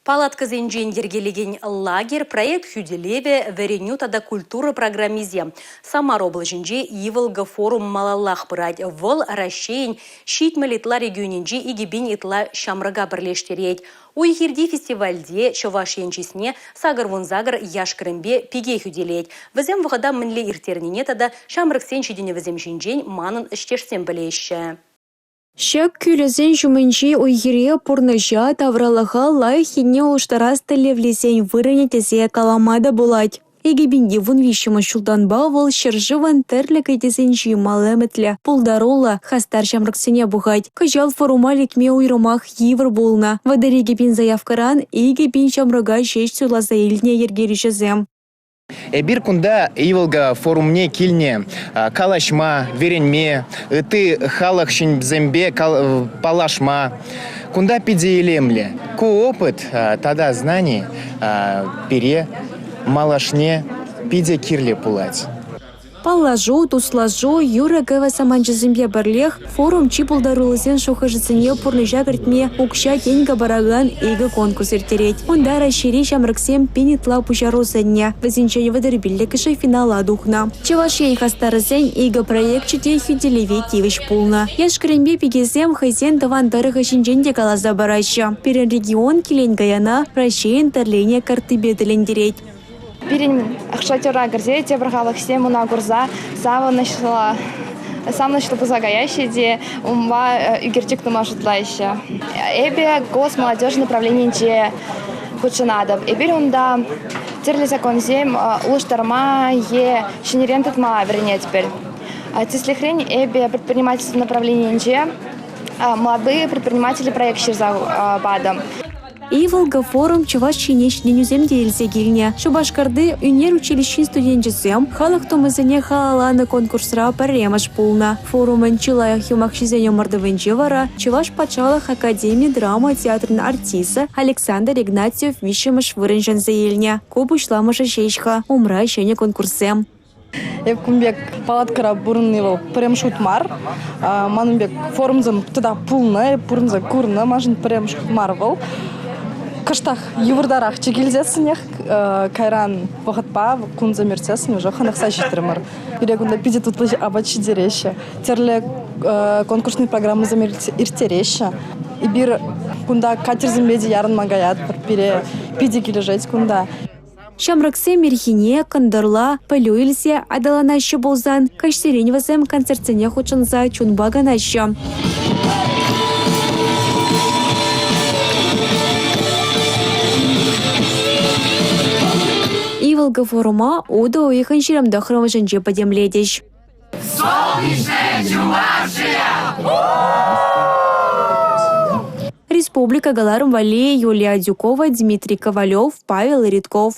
Палаткӑсенчен йӗркелекен лагерь проект хӳтӗлевӗ, вӗренӳ тата культура программисем. Самар облаҫӗнче Иволга форум малаллах пырать. Вӑл Раҫҫейӗн 70 ытла регионӗнчи 2000 ытла ҫамрӑка пӗрлештерет. Уй-хирти фестивальте Чӑваш Ен чысне 88 яш-кӗрӗмпе пике хӳтӗлет. Вӗсем вӑхӑта мӗнле ирттернине тата ҫамрӑксен ҫитӗнӗвӗсем ҫинчен манӑн ӗҫтешсем пӗлеҫҫӗ. Ҫак кӳлӗсен ҫумӗнчи уй-хире пурнӑҫа, тавралӑха лайӑх енне улӑштарас тӗллевлисен вырӑнӗ тесе калама та пулать. 2013-мӗш ҫултанпа вӑл ҫӗршывӑн тӗрлӗ кӗтесӗнчи мал ӗмӗтлӗ, пултаруллӑ, хастар ҫамрӑксене пухать. Кӑҫал форума лекме уйрӑмах йывӑр пулнӑ. 32 пин заявкӑран 2 пин ҫамрӑка ҫеҫ суйласа илнӗ йӗркелӳҫӗсем. Эпир кунта Иволга форумне килнӗ калаҫма, вӗренме, ытти халӑх ҫынсемпе паллашма. Кунта питӗ илемлӗ. Ку опыт тата знани пире малашне питӗ кирлӗ пулать. Паллашу, туслашу, юрӑ-кӗвӗ саманчӗсемпе пӗрлех форум чи пултаруллисен шухӑшӗсене пурнӑҫа кӗртме укҫа-тенкӗ паракан икӗ конкурс ирттерет. Унта Раҫҫейри ҫамрӑксем пин ытла пуҫару сӗннӗ. Вӗсенчен 35-шӗ финала тухнӑ. Чӑваш Ен хастарӗсен икӗ проекчӗ те хӳтӗлеве тивӗҫ пулнӑ. Яш-кӗрӗмпе пикесем хӑйсен тӑван тӑрӑхӗ ҫинчен те каласа параҫҫӗ. Пирӗн регион килен-каяна Раҫҫейӗн тӗрленӗ карттипе тӗлӗнтерет. Пирӗн шатера кӗрсе тепӗр халӑхсем ӑна курса савӑнӑҫлӑ савӑнӑҫлӑ пулса каяҫҫӗ те унпа ӳкерчӗк тума шутлаҫҫӗ. Эпӗ «Голос молодежи» направленинче хутшӑнатӑп. Эпир унта тӗрлӗ законсем улӑштарма е ҫӗнӗрен тытма вӗренетпӗр. Тӗслӗхрен, эпӗ предпринимательство направленийӗнче «Молодые предприниматели» проект ҫырса патӑм. «Иволга» форум Чӑваш Ене ҫитӗнӳсем те илсе килнӗ. Шупашкарти ӳнер училищин студенчӗсем халӑх тумӗсене халалланӑ конкурсра пӗрремӗш пулнӑ. Форумӑн чи лайӑх юмахҫисен ӑмӑртӑвӗнче вара Чӑваш патшалӑх академи драма театрӗн артисчӗ Александр Игнатьев виҫҫӗмӗш вырӑн ҫӗнсе илнӗ. Ку пуҫламӑшӗ ҫеҫ-ха, умра ҫӗнӗ конкурссем. Эп кун пек палаткӑра пурӑнни вӑл пӗрремӗш хут мар. Манӑн пек форумсем тата пулнӑ, эп пурӑнса курнӑ, маншӑн пӗрремӗш хут мар вӑл. Кӑштах йывӑртарахчӗ килсессӗнех, кайран вӑхӑтпа кунсем иртсессӗн уже хӑнӑхса ҫитрӗмӗр. Пире кунта питӗ тутлӑ апат ҫитереҫҫӗ, тӗрлӗ конкурсный программӑсем ирттереҫҫӗ. Эпир кунта катерсемпе те ярӑнма каятпӑр, пире питӗ килӗшет кунта. Ҫамрӑксем ирхине, кӑнтӑрла пӗлӳ илсе аталанаҫҫӗ пулсан, каҫсерен вӗсем концертсене хутшӑнса чунпа канаҫҫӗ. Иволга форума утӑ уйӑхӗн 29-мӗшӗнче пӗтӗмлетӗҫ. Солнечная Чувашия! Республика кӑларӑм валли Юлия Адюкова, Дмитрий Ковалев, Павел Ритков.